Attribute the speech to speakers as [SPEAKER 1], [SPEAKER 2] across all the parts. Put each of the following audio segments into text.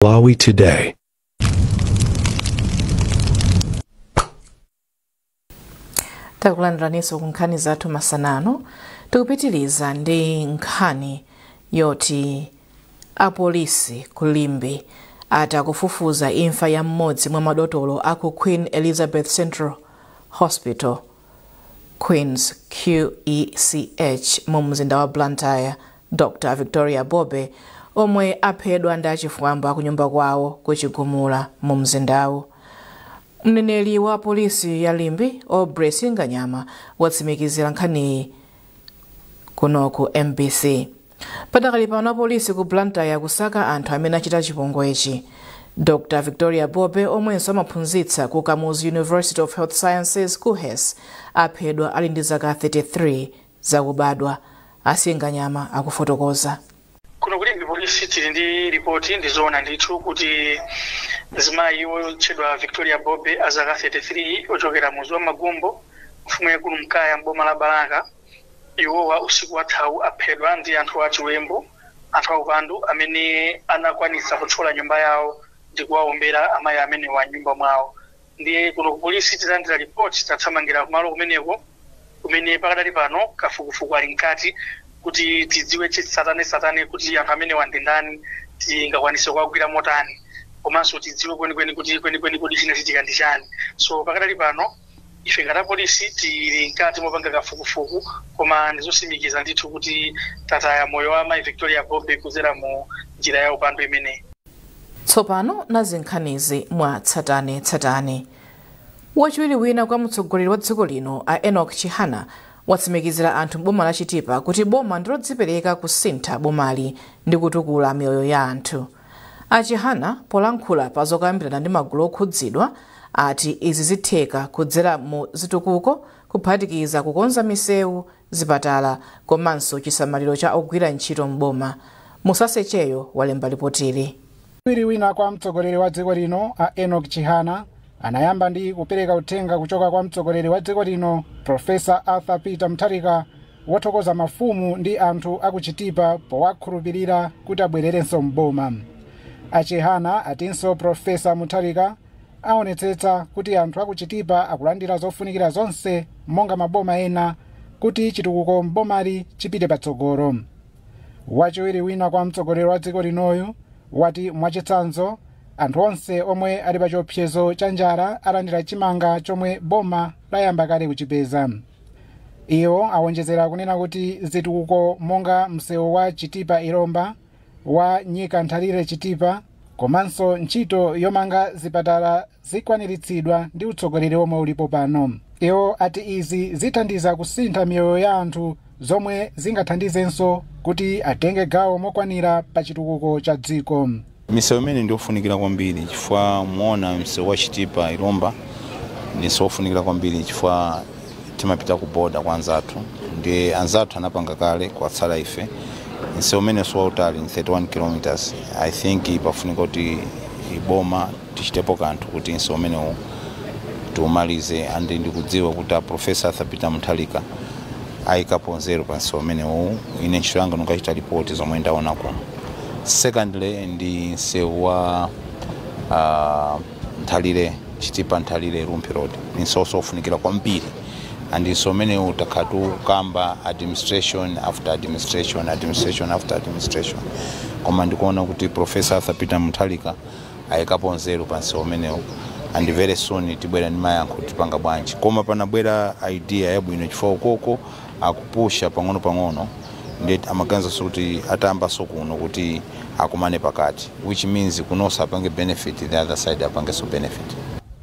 [SPEAKER 1] Malawi Today.
[SPEAKER 2] Takulandiraninso ku nkhani zathu masanano. Tikupitiriza ndi nkhani yoti apolisi ku Limbe ati akufufuza imfa ya mmodzi mwa madotolo aku Queen Elizabeth Central Hospital, Queens QECH, mu mzinda wa Blantyre, Dr Victoria Bobe, omwe aphedwa ndi achifwamba kunyumba kwawo kuchigumula mu mzindawu. Mneneri wa polisi ya Limbe, Aubrey Singanyama, watsimikizira nkhaniyi kuno ku MBC. Padakali pano apolisi ku Blantyre akusaka anthu amene achita chipongwechi. Dr Victoria Bobe, omwenso amaphunzitsa ku Kamuzu University of Health Sciences, KUHeS, aphedwa ali ndi zaka 33 zakubadwa. Asinganyama akufotokoza.
[SPEAKER 3] Kuno ku Limbe polisi tili ndi ripoti. Ndizoona ndithu kuti mzimayi wotchedwa Victoria Bobe, azaka 33, ochokera muzi wa Magumbo, mfumu yakulu Mkaya, mboma la Balaka, iwowa usiku wathawu aphedwa ndi anthu achiwembu, anthu aupandu amene anakwanitsa kuthyola nyumba yawo ndi kuwawombera amayi amenewa nyumba mwawo. Ndiye kuno ku polisi titalandira ripoti, tathamangira kumalo kumeneko, kumene pakadali pano kafukufuku ali mkati kuti tidziwe chitsatane satane kuti anthu amenewa ndi ndani, tingakwanise kuwagwira motani, komanso tidziwe kwenikweni kuti kwenikweni kodi chinachitika ndi chani. So pakadali pano ife ngati apolisi tili mkati mopanga kafukufuku, koma ndizosimikiza ndithu kuti tataya moyo wa mayi Victoria Bobe kudzera mu njira ya upandu imeneyi.
[SPEAKER 2] Tsopano nazi nkhanizi mwa tsatane tsatane. Wachiwiri wina kwa mtsogoleri wa dziko lino, a Enoch Chihana, watsimikizira anthu m'boma la Chitipa kuti boma ndilodzipereka kusintha bomali ndi kutukula miyoyo ya anthu. A Chihana, polankhula pa zokambirana ndi magulu okhudzidwa, ati izi zitheka kudzera mu zitukuko, kuphatikiza kukonza misewu, zipatala komanso chisamaliro cha ogwira ntchito m'boma. Musasecheyo walemba ripotili.
[SPEAKER 4] Wachiwiri wina kwa mtsogoleri wa dziko lino, a Enoch Chihana, anayamba ndi kupereka uthenga kuchoka kwa mtsogoleri wa dziko lino, Profesa Arthur Peter Mutharika, wothokoza mafumu ndi anthu akuchitipa powakhulupirira kuti abwererenso mboma. Achihana atinso Profesa Mutharika aonetsetsa kuti anthu akuchitipa akulandira zofunikira zonse monga maboma ena kuti chitukuko mbomali chipite patsogolo. Wachiwiri wina kwa mtsogoleri wa dziko linoyu wati, mwachitsanzo, anthu onse omwe ali pa chiopsezo cha njala alandira chimanga chomwe boma layamba kale kuchipeza. Iwo awonjezera kunena kuti zitukuko monga msewu wa Chitipa Ilomba, wa Nyika Nthalire Chitipa, komanso ntchito yomanga zipatala zikwaniritsidwa ndi utsogoleri omwe ulipo pano. Iwo ati izi zithandiza kusintha miyoyo ya anthu, zomwe zingathandizenso kuti atenge gawo mokwanira pa chitukuko cha dziko.
[SPEAKER 5] Misewu imene ndiofunikira kwambiri, chifukwa muona msewu wa Chitipa Ilomba ndi msewu ofunikira kwambiri, chifukwa timapita ku boda kwa anzathu, ndi anzathu anapanga kale, kwatsala ife. Msewu umene si wautali, 31 kilometers. I think pafunika kuti iboma tichitepo kanthu kuti msewu umenewu tiumalize, and ndikudziwa kuti a Professor Arthur Peter Mutharika ayikapo nzeru pa msewu umenewu. Ine ntchito yanga ndikachita ripoti zomwe ndaona kuno. Secondly, ndi msewu wa Nthalire Chitipa Nthalire Rumphi Road, ni msewu ofunikira kwambiri, and msewu umenewu takhala tikukamba administration after administration, administration after administration, koma ndikuona kuti Professor Arthur Peter Mutharika ayikapo nzeru pa msewu umenewu, and very soon tibwera ndi mayankho tipanga bwanji. Koma panabwera idea yabwino, chifukwa ukoko akupusha pang'ono pang'ono, ndi amaganizaso kuti atayambaso kuno kuti akumane pakati, which means kunonso apange benefit, the other side apangenso benefit.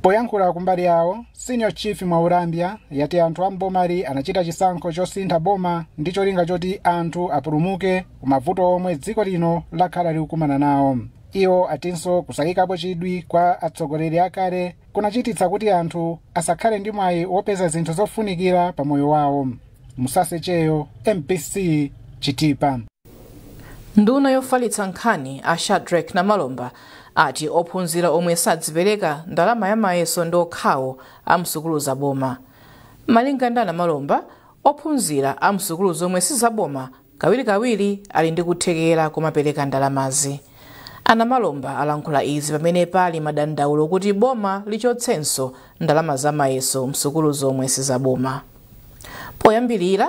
[SPEAKER 4] Poyankhula kumbali yawo, Senior Chief Mwaurambya yati anthu a mbomali anachita chisankho chosintha boma ndi cholinga choti anthu apulumuke ku mavuto omwe dziko lino lakhala likukumana nawo. Iwo atinso kusayikapo chidwi kwa atsogoleri akale kunachititsa kuti anthu asakhale ndi mwayi wopeza zinthu zofunikira pa moyo wawo. Musasecheyo, MBC, Chitipa.
[SPEAKER 2] Nduna yofalitsa nkhani, a Shadrack Namalomba, ati ophunzira omwe sadzipereka ndalama ya mayeso ndi okhawo a msukulu zaboma. Malinga ndi Namalomba, ophunzira a msukulu zomwe sizaboma kawirikawiri ali ndi kuthekera kumapereka ndalamazi. Anamalomba alankhula izi pamene pali madandaulo kuti boma lichotsenso ndalama zamayeso msukulu zomwe sizaboma. Poyambirira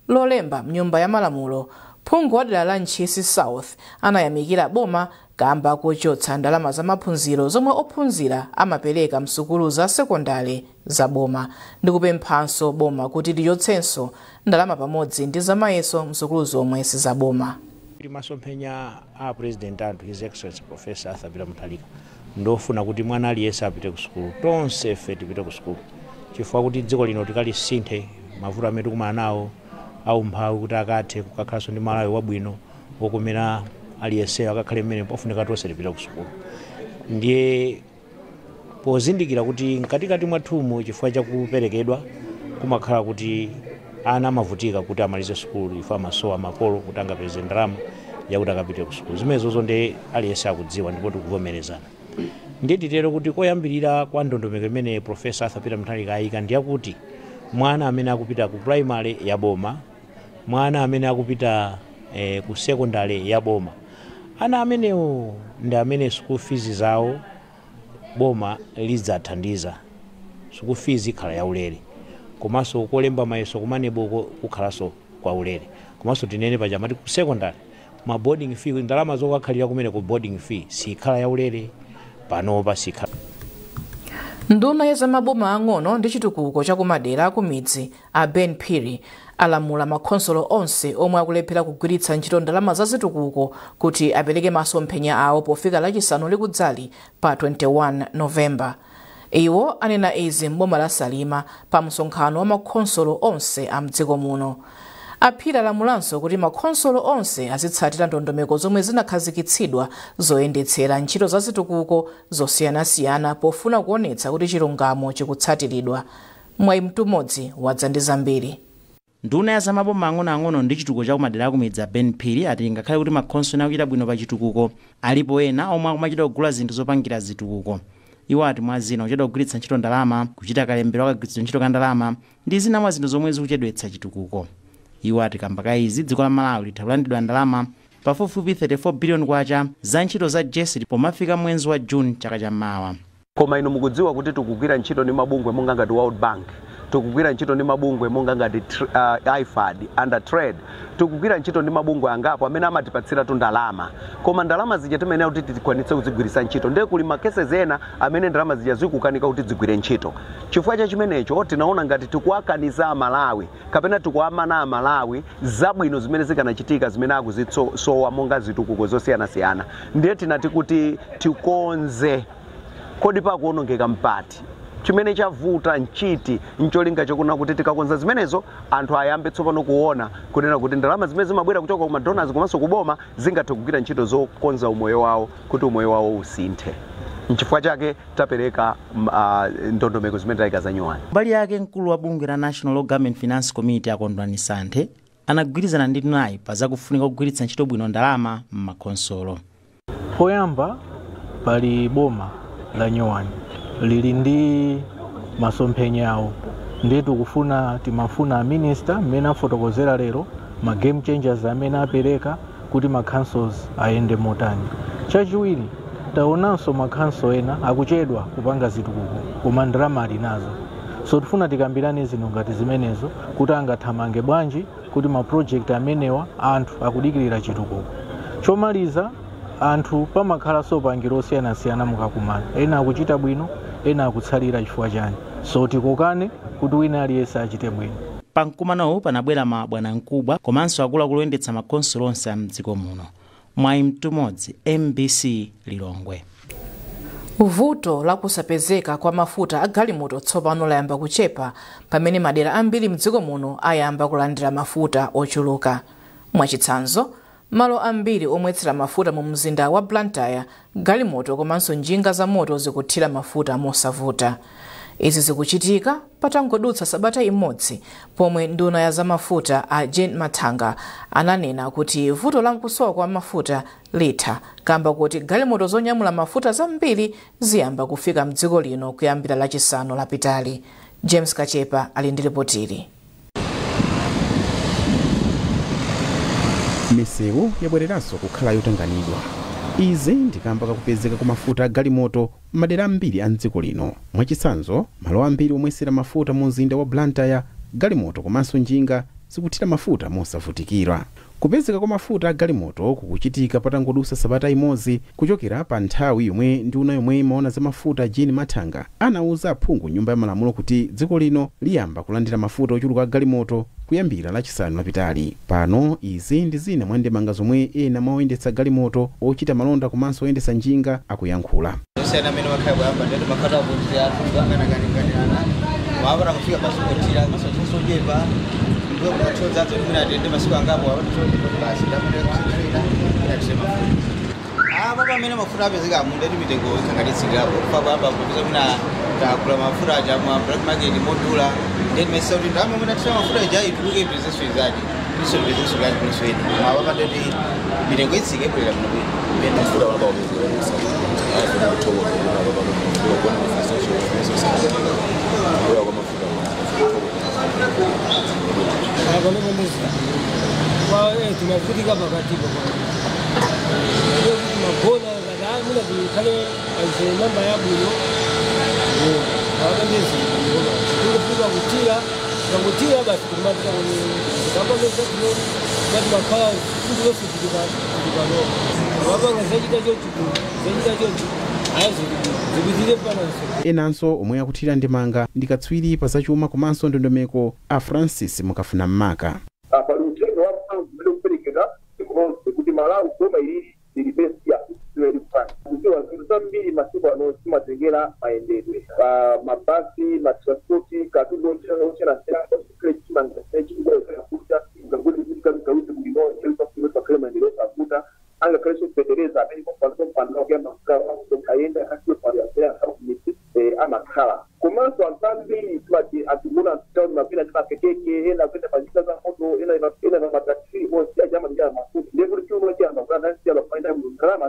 [SPEAKER 2] Lolemba mnyumba ya malamulo, phungu wa dera la Ntchisi South anayamikira boma kamba kuchotsa ndalama za maphunziro zomwe ophunzira amapereka msukulu za sekondari za boma, ndi kupemphanso boma kuti lichotsenso ndalama pamodzi ndi zamayeso msukulu zomwe sizaboma.
[SPEAKER 1] Masomphenya a President anthu, His Excellency Professor Arthur Peter Mutharika, ndofuna kuti mwana aliyense apite ku sukulu, tonse ife tipite ku sukulu, chifukwa kuti dziko lino tikalisinthe, mavuto amene tikumana nawo aumphawi kuti akathe, kukakhalanso ndi Malawi wabwino wokomera aliyense akakhale mmene, pofunika tonse tipite ku sukulu. Ndiye pozindikira kuti mkatikati mwathumu, chifukwa chakuperekedwa, kumakhala kuti ana amavutika kuti amalize sukulu, ife amasowa makolo kuti angapeze ndalama yakuti akapite ku sukulu. Zimenezozo ndi aliyense akudziwa ndipo tikuvomerezana. Ndiye titero kuti koyambirira kwa ndondomeko imene Professor Arthur Peter Mutharika ayika ndiyakuti mwana amene akupita ku primary ya boma, mwana amene akupita ku secondary ya boma, ana amenewo ndi amene school fees zawo boma lidzathandiza, school fees ikhala yaulere, komanso kolemba mayeso ku MANEB kukhalanso kwa ulere. Komanso tinene paja mati ku secondary ma boarding fee, ndalama zokakhalira kumene ku boarding fee sikhala yaulere, panopa sikhala.
[SPEAKER 2] Nduna ya zamaboma ang'ono ndi chitukuko chakumadera akumidzi a Ben Phiri alamula makhonsolo onse omwe akulephera kugwiritsa ntchito ndalama za zitukuko kuti apereke masomphenya awo pofika Lachisanu likudzali pa 21 Novemba. Iwo anena izi m'boma la Salima pa msonkhano wa makhonsolo onse a mdziko muno. Aphiri alamulanso kuti makhonsolo onse azitsatira ndondomeko zomwe zinakhazikitsidwa zoyendetsera ntchito za zitukuko zosiyanasiyana pofuna kuonetsa kuti chilungamo chikutsatiridwa. Mwayi Mtumodzi wadza ndi zambiri.
[SPEAKER 6] Nduna ya zamaboma ang'onoang'ono ndi chitukuko chakumadera akumidzi Ben Phiri ati ngakhale kuti makhonsolo akuchita bwino pa chitukuko, alipo ena omwe akumachita kugula zinthu zopangira zitukuko. Iwo ati mwa zina, kuchedwa kugwiritsa ntchito ndalama, kuchita kalembero akagwiritsidwe ntchito ka ndalama ndi zina mwa zinthu zomwe zikuchedwetsa chitukuko. Iwo ati kamba ka izi, dziko la Malawi litha kulandidwa ndalama pafupifupi 34 billion kwacha za ntchito za GESD pomafika mwezi wa June chaka chammawa.
[SPEAKER 7] Koma inu mukudziwa kuti tikugwira ntchito ndi mabungwe monga ngati World Bank, tikugwira ntchito ndi mabungwe monga ngati IFAD under trade, tikugwira ntchito ndi mabungwe angapo amene amatipatsiratu ndalama, koma ndalama zija timayenera kuti tikwanitse kuzigwiritsa ntchito. Ndiye kuli ma cases ena amene ndalama zija zikukanika kuti zigwire ntchito. Chifukwa cha chimenecho tinaona ngati tikuwakaniza Amalawi kapena tikuwamana Amalawi zabwino zimene zikanachitika, zimene akuzisowa monga zitukuko zosiyanasiyana. Ndiye tinati kuti tikonze, kodi pakuonongeka mpati, chimene chavuta nchiti, ncholinga chokuna kuti tikakonza zimenezo anthu ayambe tsopano kuona kunena kuti ndalama zimene zimabwera kuchoka ku madonors komanso kuboma zingathe kugwira ntchito zokonza umoyo wawo, kuti umoyo wawo usinthe. Nchifukwa chake tapereka ndondomeko zimene tayika za nyuwani.
[SPEAKER 6] Mbali yake, mkulu wa bungwe la National Local Government Finance Committee Akondwani Santhe anagwirizana ndi ndunayi pa zakufunika kugwiritsa ntchito bwino ndalama m'makhonsolo.
[SPEAKER 8] Poyamba pali boma la nyuwani lili ndi masomphenya awo, ndiye tikufuna, timafuna a minister mmene afotokozera lero ma game changers amene apereka kuti ma councils ayende motani. Chachiwiri, taonanso ma council ena akuchedwa kupanga zitukuko koma ndalama ali nazo, so tifuna tikambirane zinthu ngati zimenezo kuti angathamange bwanji kuti ma project amenewa, anthu akudikirira chitukuko. Chomaliza, anthu pamakhalanso pangiro osiyanasiyana mukakumana, ena akuchita bwino, ena akutsalira, chifukwa chani? So tikokane kuti wina aliyense achite bwino.
[SPEAKER 6] Pa mkumanowu panabwera ma bwanamkubwa komanso akuluakulu oyendetsa makhonsolo onse a mdziko muno. Mwayi Mtumodzi, MBC, Lilongwe.
[SPEAKER 2] Vuto lakusapezeka kwa mafuta a galimoto tsopano layamba kuchepa pamene madera ambiri mdziko muno ayamba kulandira mafuta ochuluka. Mwachitsanzo, malo ambiri omwetsera mafuta mu mzinda wa Blantyre, galimoto komanso njinga za moto zikuthira mafuta mosavuta. Izi zikuchitika patangodutsa sabata imodzi pomwe nduna ya zamafuta a Jane Mathanga ananena kuti vuto la kusowa kwa mafuta litha kamba kuti galimoto zonyamula mafuta zambiri ziyamba kufika mdziko lino kuyambira Lachisanu lapitali. James Kachepa ali ndi ripotili.
[SPEAKER 9] Misewu yabwereranso kukhala yotanganidwa. Izi ndikamba kakupezeka kwa mafuta a galimoto m'madera ambiri a mdziko lino. Mwachitsanzo, malo ambiri omwesera mafuta mu mzinda wa Blantyre, galimoto komanso njinga zikuthira mafuta mosavutikira. Kupezeka kwa mafuta a galimoto kukuchitika patangodusa sabata imodzi kuchokera pa nthawi yomwe nduna yomwe imaona za mafuta Jean Mathanga anauza aphungu nyumba ya malamulo kuti dziko lino liyamba kulandira mafuta ochuluka a galimoto kuyambira lachisanu lapitali. Pano izi ndi zina mwa ndemanga zomwe ena mwa oyendetsa galimoto, ochita malonda komanso oyendetsa njinga akuyankhula.
[SPEAKER 10] Osiyana amene makhala kuyamba ndeti makhala akuti athu anganakanirana wapata kufika pasukotira masochesochepa ndiwo kumathodzadzo timene atende masiku angapo basi ndamene inatise mafuta apa pamene mafuta apezeka amunda ti mitengo ikhangatitsikirapo kufa kuyamba kupeza mwina takula mafuta aja ma black market modula ndeti mesa kuti ndalama mwina tise mafuta aja ituluke ipezeso izati iso ipezeso kati kuliso ina apa pandeti mitengo itsike ibwera muno bwino.
[SPEAKER 11] Mafuta
[SPEAKER 12] Tunavutika pakatipo magona muna kukhale namba yabwino kungofika kutira kangotira basi kumapita kati makhala zinthu zonse zilipanopa wapanga zachita chonchi zachita chonchi ayazikupitire pananso.
[SPEAKER 9] Enanso omwe akuthira ndemanga ndi katswiri pa zachuma komanso ndondomeko a Francis Mukafuna Mmaka.
[SPEAKER 13] Pali uthenga wa mphamvu umene ukuperekedwa dziko lonse kuti Malawi boma ilili lili besi ya kuziwa zinthu zambiri masiku ano zimatengera mayendedwe, mabasi, matranspoti, katundu osiyanasiyana chimanga chikuta bwino maendeleo sakuta angakhalenso fetereza amene ayenda amakhala komanso anthu ambiri timati atigona mtauni mapena timakekeke ena kuenda panjinga za moto ena pa mataxi onse aja amatengera mafuta ndiye kuti chuma chiyamba kulanasiyana kumayenda bwino ndalama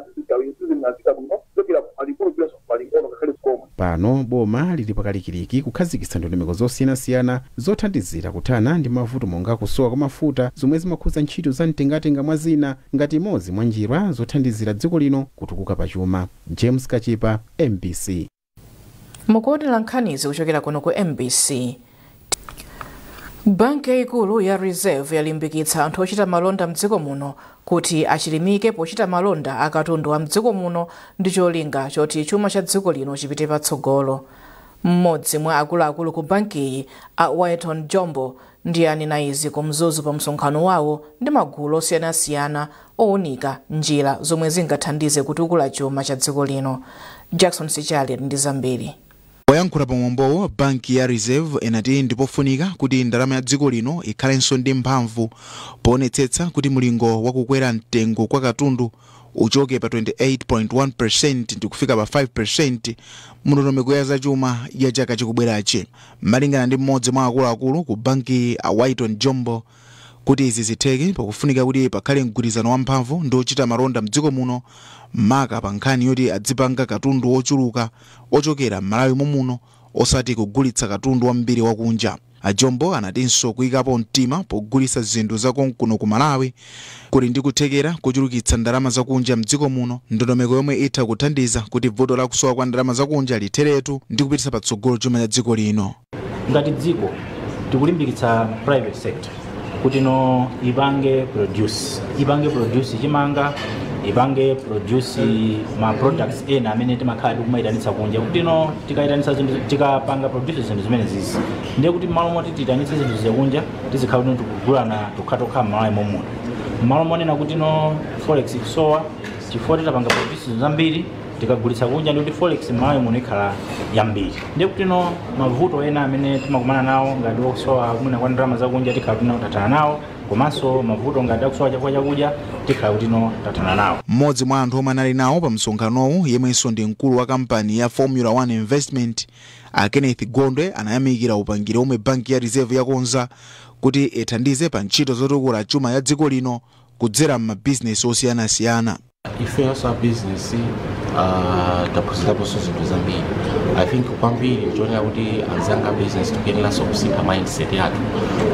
[SPEAKER 13] sizizinazika bwino kuchokera kumalikulu kuyanso kumaling'ono ngakhale koma.
[SPEAKER 9] Pano boma lili pakalikiliki kukhazikitsa ndondomeko zosiyanasiyana zothandizira kuthana ndi mavuto monga kusowa kwa mafuta zomwe zimakhudza ntchito za mtengatenga mwa zina ngati imodzi mwa njira zothandizira dziko lino kutukuka pachuma. James Kachipa, MBC.
[SPEAKER 2] Mukuonera nkhanizi kuchokera kuno ku MBC. Banki yayikulu ya Reserve yalimbikitsa anthu ochita malonda mdziko muno kuti achilimike pochita malonda akatundu wa mdziko muno ndi cholinga choti chuma cha dziko lino chipite patsogolo. Mmodzi mwa akuluakulu ku bankiyi a Whiton Jombo ndi anena izi ku Mzuzu pa msonkhano wawo ndi magulu osiyanasiyana owunika njira zomwe zingathandize kutukula chuma cha dziko lino. Jackson Sichali ndi zambiri.
[SPEAKER 14] Poyankhula pamwambowo, banki ya Reserve inati ndipofunika kuti ndalama ya dziko lino ikhalenso ndi mphamvu poonetsetsa kuti mulingo wakukwera mtengo kwa katundu uchoke pa 28.1% ndi kufika pa 5% mndondomeko ya zachuma ya chaka chikubwerachi. Malingana ndi mmodzi mwa akuluakulu ku banki a Whiton Jombo, kuti izi zitheke pakufunika kuti pakhale mgwirizano wamphamvu ndi ochita malonda mdziko muno, maka pa nkhani yoti adzipanga katundu wochuluka ochokera m'Malawi momuno osati kugulitsa katundu wambiri wakunja. Ajombo anatinso kuyikapo mtima pogulitsa zinthu zakonkuno ku Malawi kuli ndi kuthekera kuchulukitsa ndalama zakunja mdziko muno, ndondomeko yomwe itha kuthandiza kuti vuto la kusowa kwa ndalama zakunja litheretu ndi kupititsa patsogolo chuma cha dziko lino.
[SPEAKER 15] Ngati dziko tikulimbikitsa private sector kuti no ipange produce chimanga, ipange produce ma products ena amene timakhala tikumayitanitsa kunja, kuti no tikayitanitsa zinthu tikapanga produce zinthu zimene zizi ndiye kuti m'malo moti tiyitanitse zinthu zakunja tizikhala kuti tikugulana tokhatokha m'Malawi momuno. M'malo monena kuti no forex ikusowa chifukwa titapanga produce zinthu zambiri tikagulitsa kunja ndi kuti forex m'Malawi muno ikhala yambiri, ndiye kuti no mavuto ena amene timakumana nawo ngati okusowa kumwina kwa ndalama zakunja tikhala kuti no tathana nawo, komanso mavuto ngati akusowa chakudya tikhala kuti no tathana nawo.
[SPEAKER 14] Mmodzi mwa anthu omwe anali nawo pa msonkhanowu yemwenso ndi mkulu wa kampani ya Formula 1 Investment a Kenneth Gondwe anayamikira upangiri omwe banki ya Reserve yakonza kuti ithandize pa ntchito zotukula chuma ya dziko lino kudzera m'mabizinesi osiyanasiyana.
[SPEAKER 16] Ifenso a business taphunziraponso zinthu zambiri. I think kwambiri ndichonera kuti anzanga business tikuyeneranso kusintha mindset yathu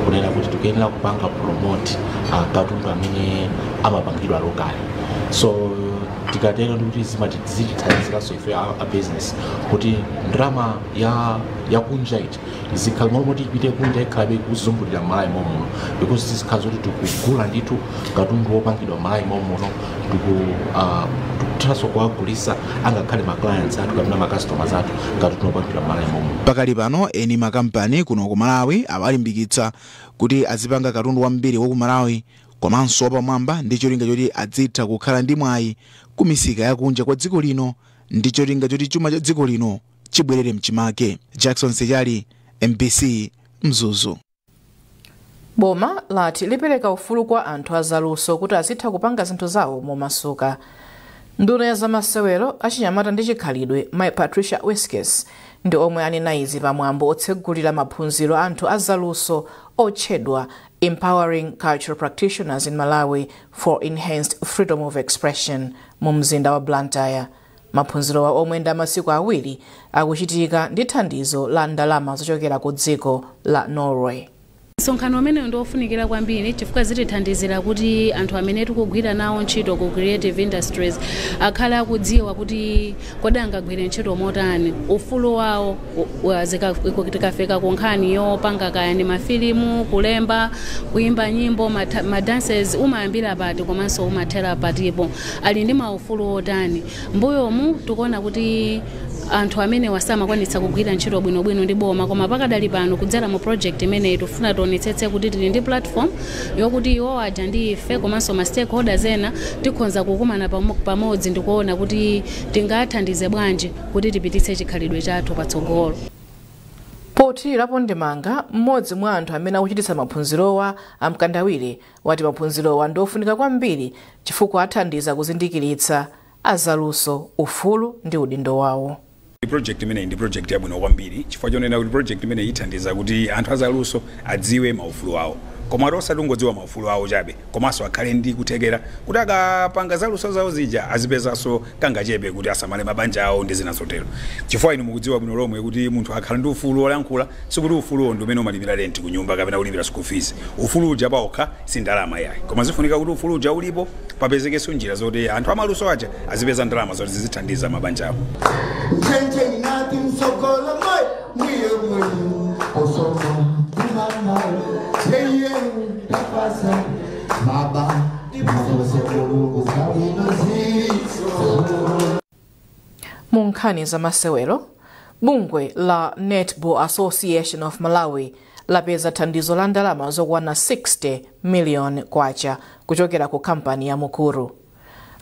[SPEAKER 16] kunena kuti tikuyenera kupanga promote katundu amene amapangidwa locally. So Tikatero ndikuti zitithandiziranso ife a business kuti ndalama yakunja iti izikhala momwe ipite kunja, ikhalabe kuzungulira Malawi momuno, because zizikhala zoti tikugula ndithu katundu wopangidwa Malawi momuno, tikuthanso kuwagulisa angakhale ma clients athu kapena ma customers athu katundu wopangidwa Malawi momuno.
[SPEAKER 14] Pakali pano eni makampani kuno ku Malawi awalimbikitsa kuti azipanga katundu wambiri waku Malawi komanso wapamwamba, ndi cholinga choti adzitha kukhala ndi mwayi ku misika yakunja kwa dziko lino, ndi cholinga choti chuma cha dziko lino chibwerere mchimake. Jackson Sechali, MBC, Mzuzu.
[SPEAKER 2] Boma lati lipereka ufulu kwa anthu azaluso kuti azitha kupanga zinthu zawo momasuka. Nduna ya zamasewero, achinyamata ndi chikhalidwe, Mai Patricia Wiskes, ndi omwe anena izi pamwambo otsegulira maphunziro anthu azaluso otchedwa Empowering Cultural Practitioners in Malawi for Enhanced Freedom of Expression mu mzinda wa Blantyre. Maphunzirowa, omwe ndi amasiku 2, akuchitika ndi thandizo la ndalama zochokera ku dziko la Norway.
[SPEAKER 11] Msonkhano umenewu ndi ofunikira kwambiri chifukwa zitithandizira kuti anthu amene tikugwira nawo ntchito ku creative industries akhale akudziwa kuti kodi angagwire ntchito motani, ufulu wawo tikafika ku nkhani yopanga kaya ndi mafilimu, kulemba, kuimba nyimbo, madances, umayambira pati komanso umathera patipo, ali ndi maufulu otani. Mbuyomu tikuona kuti anthu amene wasamakwanitsa kugwira ntchito bwinobwino ndi boma, koma pakadali pano kudzera mu project imeneyi tifuna tionetsetse kuti tili ndi platform yokuti iwo aja ndi ife komanso ma stakeholders ena tikhonza kukumana pamodzi ndikuona kuti tingathandize bwanji kuti tipititse chikhalidwe chathu patsogolo.
[SPEAKER 2] Pothirirapo ndemanga, mmodzi mwa anthu amene akuchititsa maphunzirowa, Amkandawire, wati maphunzirowa ndi ofunika kwambiri chifukwa athandiza kuzindikiritsa azaluso ufulu ndi udindo wawo.
[SPEAKER 17] Project imeneyi ndi project yabwino kwambiri chifukwa chonena kuti project imeneyi ithandiza kuti anthu azaluso adziwe maufulu awo, koma ati osati ungodziwa maufulu awo chabe, komanso akhale ndi kuthekera kuti akapanga zaluso zawo zija azipezanso kangachepe kuti asamale mabanja awo ndi zina zotero, chifukwa inu mukudziwa bwino lomwe kuti munthu akhala ndi ufulu wolankhula, sikuti ufuluwo ndi umene umalipira rent ku nyumba kapena kulipira school fees. Ufulu uja paokha si ndalama yayi, koma zifunika kuti ufulu uja ulipo, papezekenso njira zoti anthu amaluso aja azipeza ndalama zoti zizithandiza mabanja awo.
[SPEAKER 18] Chenche inati msokolo moy mwiye mwiye osoma kumama yeye tapasa baba msokolo ziso.
[SPEAKER 2] Mu nkhani za masewero, bungwe la Netball Association of Malawi lapeza thandizo la ndalama zokwana 60 million kwacha kuchokera ku kampani ya Mukuru.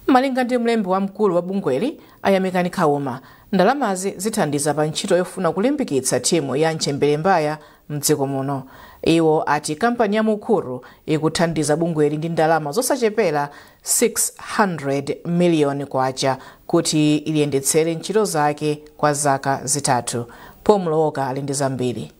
[SPEAKER 2] Malinga ndi mlembi wamkulu wa bungweli, Ayamikani Kauma, ndalamazi zithandiza pa ntchito yofuna kulimbikitsa timu ya mchembere mbaya mdziko muno. Iwo ati kampani ya Mukuru ikuthandiza bungweli ndi ndalama zosachepera 600 miliyoni kwacha kuti iliyendetsere ntchito zake kwa zaka 3. Pomlowoka ali ndi zambiri.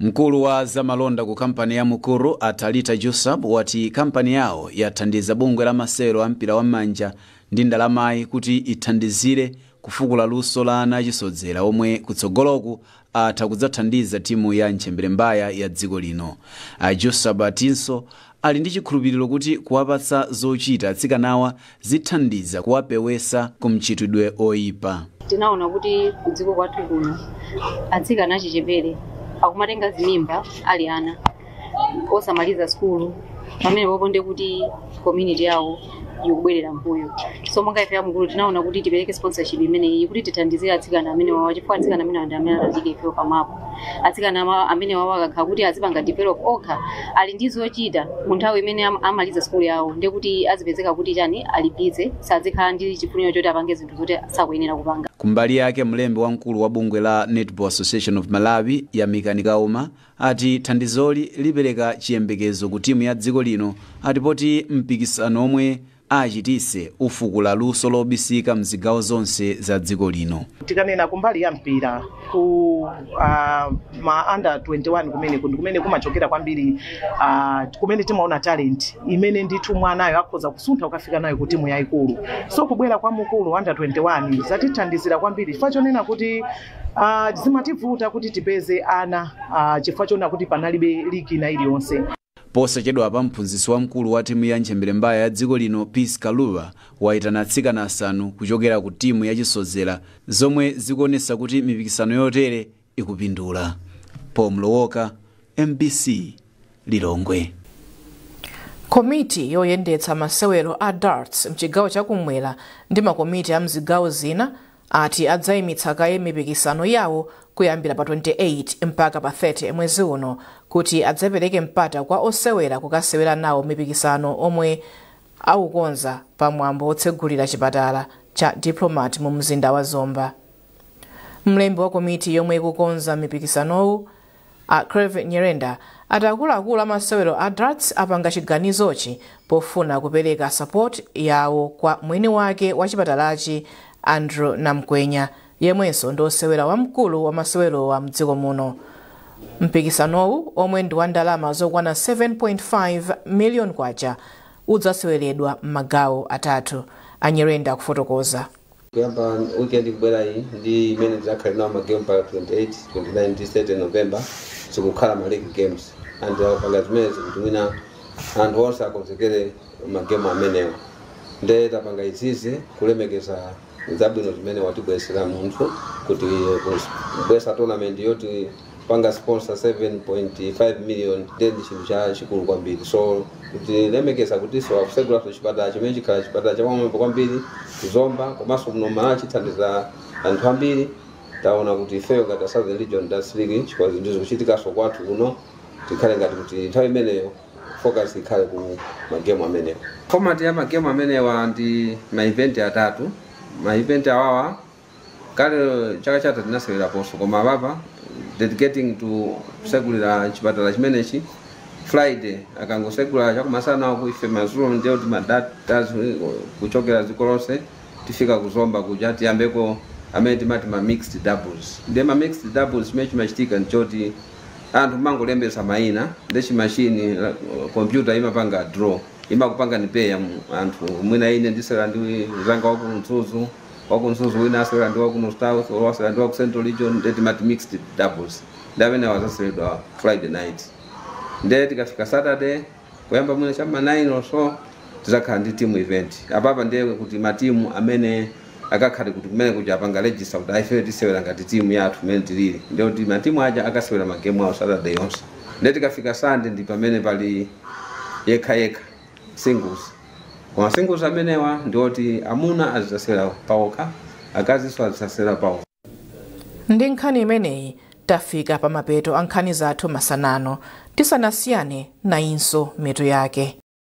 [SPEAKER 19] Mkulu wa zamalonda ku kampani ya Mukuru, Atalita Jusab, wati kampani yawo yathandiza bungwe la masewero a mpira wam'manja ndi ndalamayi kuti ithandizire kufukula luso la ana achisodzera omwe kutsogoloku atha kudzathandiza timu ya mchembere mbaya ya dziko lino. A Jusab atinso ali ndi chikhulupiriro kuti kuwapatsa zochita atsikanawa zithandiza kuwapewesa ku mchitidwe oyipa.
[SPEAKER 20] Tinaona kuti kudziko kwathu kuno atsikana achichepere akumatenga zimimba ali ana osamaliza sukulu, pamene poponde kuti community yawo ikubwerera mbuyo. So monga ife amukulu tinaona kuti tipereke sponsorship imeneyi kuti tithandizire atsikana amene wawa, chifukwa atsikana amene ndi amene atazike ifeyo pamapo. Atsikana amene wawa akakhala kuti azipanga develop okha, ali ndi zochita mu nthawi imene amaliza sukulu yawo, ndiye kuti azipezeka kuti chani ali busy, sazikhala ndi chifuniro choti apange zinthu zoti sakuyenera kupanga.
[SPEAKER 19] Kumbali yake, mlembi wamkulu wa bungwe la Netball Association of Malawi, Yamikani Kauma, ati thandizoli lipereka chiyembekezo ku timu ya dziko lino, ati poti mpikisano omwe achitise ufukula luso lobisika mzigawo zonse za dziko lino.
[SPEAKER 21] Tikanena kumbali ya mpira ku ma under 21 kumene kumene kumachokera kwambiri, kumene timaona talent imene ndithu mwanayo akhoza kusuntha ukafika nayo ku timu yayikulu. So kubwera kwa Mukuru under 21 zatithandizira kwambiri chifukwa chonena kuti zimativuta kuti tipeze ana, chifukwa chonena kuti panalibe ligi ina iliyonse.
[SPEAKER 19] Posachedwapa mphunzitsi wamkulu wa timu ya ntchembere mbaya ya dziko lino Peace Kaluba wayitana atsikana 5 kuchokera ku timu yachisozera, zomwe zikuonetsa kuti mipikisano yotere ikupindula. Paul Mlowoka, MBC, Lilongwe.
[SPEAKER 2] Komiti yoyendetsa masewero a darts mchigawo chakumwera ndi makomiti a mzigawo zina ati adzayimitsa kaye mipikisano yawo kuyambira pa 28 mpaka pa 30 mwezi uno kuti adzapereke mpata kwa osewera kukasewera nawo mipikisano omwe aukonza pamwambo otsegulira chipatala cha Diplomat mu mzinda wa Zomba. Mlembi wa komiti yomwe ikukonza mipikisanowu a Craven Nyerenda ati akuluakulu amasewero a darts apanga chiganizochi pofuna kupereka support yawo kwa mwini wake wa chipatalachi Andrew Namkwenya, yemwenso ndi osewera wamkulu wa masewerowa mdziko muno. Mpikisanowu omwe ndi wa ndalama zokwana 7.5 million kwacha udzaseweredwa m'magawo atatu. Anyerenda kufotokoza.
[SPEAKER 3] Kuyamba weekend kubwera iyi ndi imene tizakhale nawo magame pa 28, 29 ndi 30 November, zikukhala ma league games, and panga zimenezi kuti mwina anthu onse akonzekere magame amenewa. Nde tapanga izizi kulemekeza zabwino zimene watibwesera munthu kuti kubwesa tournament yoti panga sponsor 7.5 million, nde ndi chinthu cha chikulu kwambiri. So kutilemekeza kuti so akusegulaso chipatala chimene chikhala chipatala chapamwamba kwambiri kuzomba komanso kuno Malawi, chithandiza anthu ambiri. Taona kuti ifeyo ngati Southern Region Darts League, chifukwa zinthu zikuchitikaso kwathu kuno, tikhale ngati kuti nthawi imeneyo focus ikhale ku magemu amenewa. Format ya magemu amenewa ndi ma event atatu. Ma event awawa kale chaka chatha tinaseweraponso, koma apapa dedicating to kusegulira chipatala chimenechi Friday, akangosegula chakumasana ku ife madzulo, ndiye kuti madarters kuchokera dziko lonse tifika kuzomba kuja, tiyambeko amene timati ma mixed doubles. Ndiye ma mixed doubles, chimene chimachitika nchoti anthu mangolembesa mayina, ndi chimashini computer imapanga draw, imakupanga ni pair anthu. Mwina ine ndisewera ndi zanga waku Mzuzu, waku Mzuzu wina asewera ndi waku North South, wasewera ndi waku Central Region. Ndiye timati mixed doubles, ndi amene wazaseweredwa Friday night. Ndiye tikafika Saturday kuyamba mwina chama 9 or so, tizakhala ndi team event. Apapa ndiye kuti matimu amene akakhale kuti kumene kuja apanga register kuti aife tisewera ngati timu yathu kumene tilili, ndiye kuti matimu aja akasewera magemu awo Saturday yonse. Ndiye tikafika Sunday ndi pamene pali yekha yekha, singles. Koma singles amenewa ndioti amuna azisasewera pawokha, akazinso azisasewera pawokha.
[SPEAKER 2] Ndi nkhani imeneyi tafika pa mapeto a nkhani zathu masanano. Tisanasiyane, nayinso mitu yake.